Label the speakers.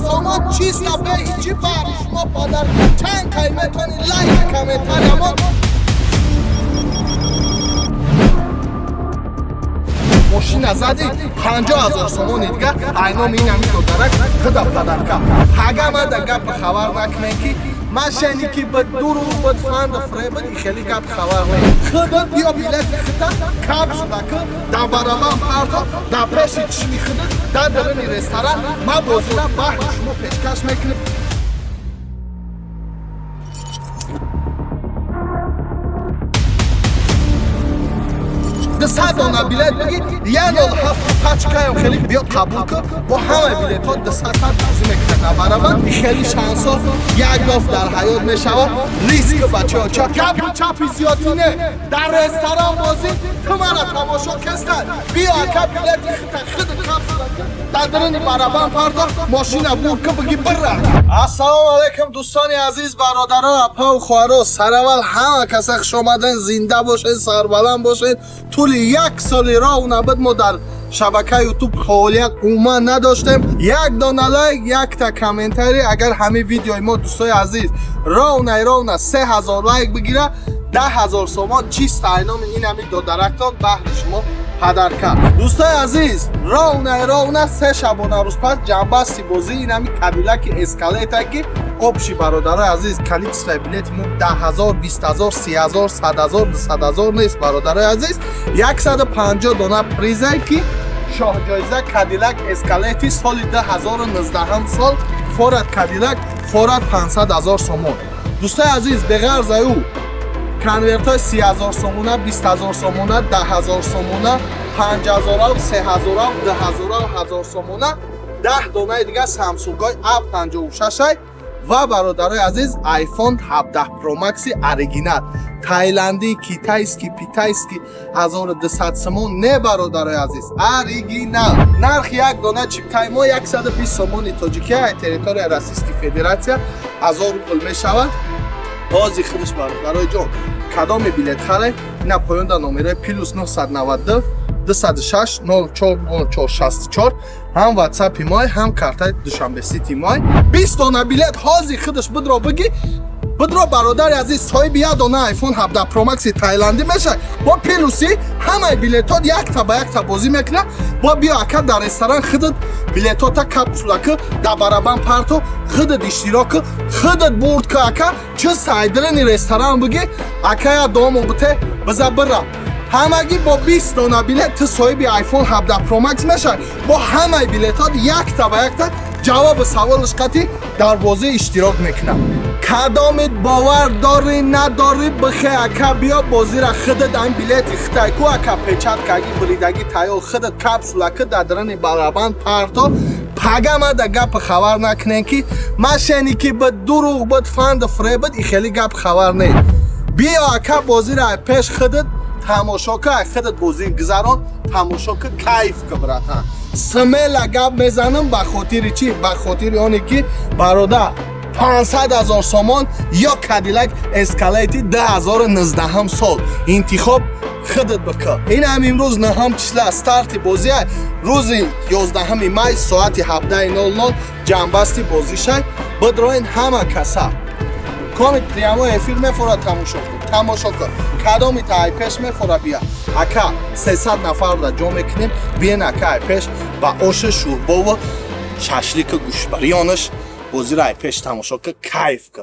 Speaker 1: 10 000 сомон чиста, бе ҳичи баҳри шумо подарка. Чанд кай метавонӣ лайк, комментария мон. Мошина зади, 50 000 сомони дига айноми ин ҳами додарак худа подарка. Пага мада гапи хабар накунем, ки мошенники бад, дуруғ бад, фанду фреб бад. Хеле гап хабар не. Худат биё, билети хита капсулака дар барабан парто, дар пеши чишми худат, дар даруни ресторан ма бозира баҳри шумо пешкаш мекунем. 200 дона билет биги, 1,07 пачкаям хеле биё, қабул кун. Бо ҳамаи билетҳо 200 та бозӣ мекунад на барабан. Хеле шансо як доф дар ҳаёт мешавад. Риск, бачаоча, гапи чапи зиёдтӣ не. Дар ресторан бозӣ ту мара тамошо кеста. Биё, ака, билети хита хид капсулака дар даруни барабан парто, мошина бурка, биги бира. Ассалому алайкум, дӯстони азиз, бародаро, апаву хоҳаро. Сараввал ҳама каса хуш омаден, зинда бошед, сарбаланд бошед. Тӯли як соли роҳ набуд, мо дар шабакаи Ютуб фаъолият умуман надоштем. Як дона лайк, якта комментарий. Агар ҳамин видеои мо, дӯстои азиз, ровнай ровна 3000 лайк бигира, 10 000 сомон чиста айноми ин ҳами додарактон баҳри шумо подарка. Дӯстои азиз, ровнай ровна 3 шабонарӯз пас ҷамъбасти бозӣ ин ҳами Кадилаки Эскалейта, ки общий, бародарои азиз, количествои билети мо 10 000, 20 000, 30 000, 100 000, 200 000 нест, бародарои азиз. 150 дона призае, ки шоҳҷоиза Кадилак Эскалейти соли 2019 сол, форад Кадилак, форад 500 000 сомон. Дӯстои азиз, беғарзаи ӯ конвертҳои 30 000 сомона, 20 000 сомона, 10 000 сомона, 5000-ав, 3000-ав, 2000-ав, 1000 сомона, 10 донаи дига Самсунгҳои А 56 ва, бародарои азиз, iPhone 17 Pro Max оригинал тайландӣ, китайский, питайский 1200 сомон не, бародарои азиз, оригинал. Нархи як дона чиптаи мо 120 сомони тоҷикӣ, ай территория Российской Федерация 1000 рубл мешавад. Ҳозир худаш, бародарои ҷон, кадоме билет харе, ина поёнда номерои +992 206 04 04 64, ҳам ватсапи мой, ҳам картаи Душанбе Сити мой. 20 дона билет ҳозир худаш бидро, биги, бидро, бародари азиз, соҳиби як дона iPhone 17 Pro Max тайландӣ мешавад. Бо плюси ҳамаи билетот якта ба якта бозӣ мекунад. Бо биё, ака, дар ресторан худат билетота капсулака дар барабан парто, худат иштирок ку, худат бурд ку. Ака, чӣ сайдрини ресторан биги: «Ака, я дому бите, биза бира». Ҳамагӣ бо 20 дона билет ту соҳиби iPhone 17 Pro Max мешавӣ. Бо ҳамаи билетот якта ба якта ҷавоби саволаш қатӣ дар бозӣ иштирок мекунам. Кадомит бовар дорӣ, надорӣ, бихе, ака, биё, бозира худат ан билети хитай ку, ака, печаткаги, буридагӣ тайёр, худат капсулаки дар даруни барабан парто. Пага мада гапи хабар накунем, ки мошенники буд, дуруғ буд, фанду фреб буд. И хеле гап хабар не. Биё, ака, бозира пеш худат тамошо ка, худат бозӣ гузарон, тамошо ка, кайф ка, братан. Смело гап мезанам. Ба хотири чӣ? Ба хотири оне ки, бародар, 500 000 сомон ё Кадилак Эскалейти 2019 сол, интихоб худат бикун. Ин ҳам имрӯз 9 числа старти бозия, рӯзи 11 май соати 17:00 ҷамъбасти бозишай. Бидроин ҳама каса. Комит прямой эфир мефора, тамошо кун, тамошо кун. Кадоми та ай пеш мефора, бия, ака. 300 нафарда ҷо мекунем. Биен, ака, ай пеш ба ошу шӯрбову шашлику гӯштбарёнаш бозиро ай пеш тамошо кун, кайф кун.